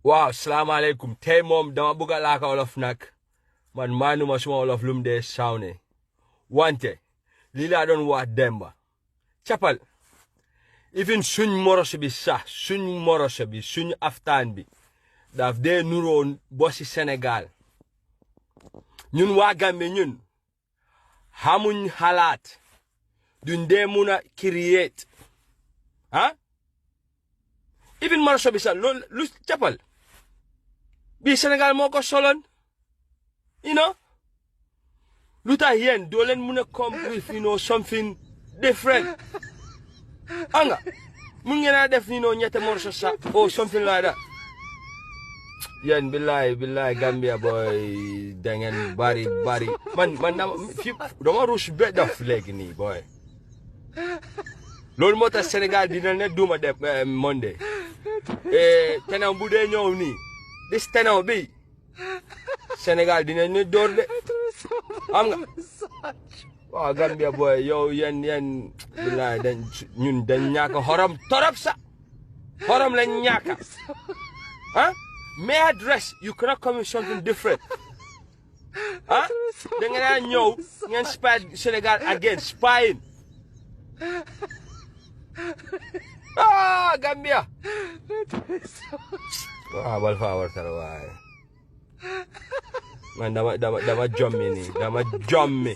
waaw salaamaaleykum tey moom dama bëgg a laaka olof nag man maanuma suma olof lum dee sawne wante lii laa doon wax demba capal even suñ morose bi sax suñ aftaan bi daf dee nuroo bosi Sénégal ñun waa Gambie ñun xamuñ xalaat duñ dee mun a create even morose bi sax loolu lu capal bii Sénégal moo ko soloon lu tax yéen doo leen mun a come with something different anga mun ngeen a def ñette morso sax or something like that yéen billahi Gambia boy da ngeen bari man dama ruus be daf léegi nii boy loolu moo tax Sénégal dina ne duma def Monday tenaw bu dee ñëw nii dis tenaw bi Sénégal dina ne door de am nga waaw Gambia boy yow yéen billahi ñun dañ ñàkk xorom torop sa xorom lañ ñàkk may address you cannot come with something different da ngeen ñëw ngeen spy Sénégal again spying Gambia wal fa wartar waay man dama jommi nii dama jommi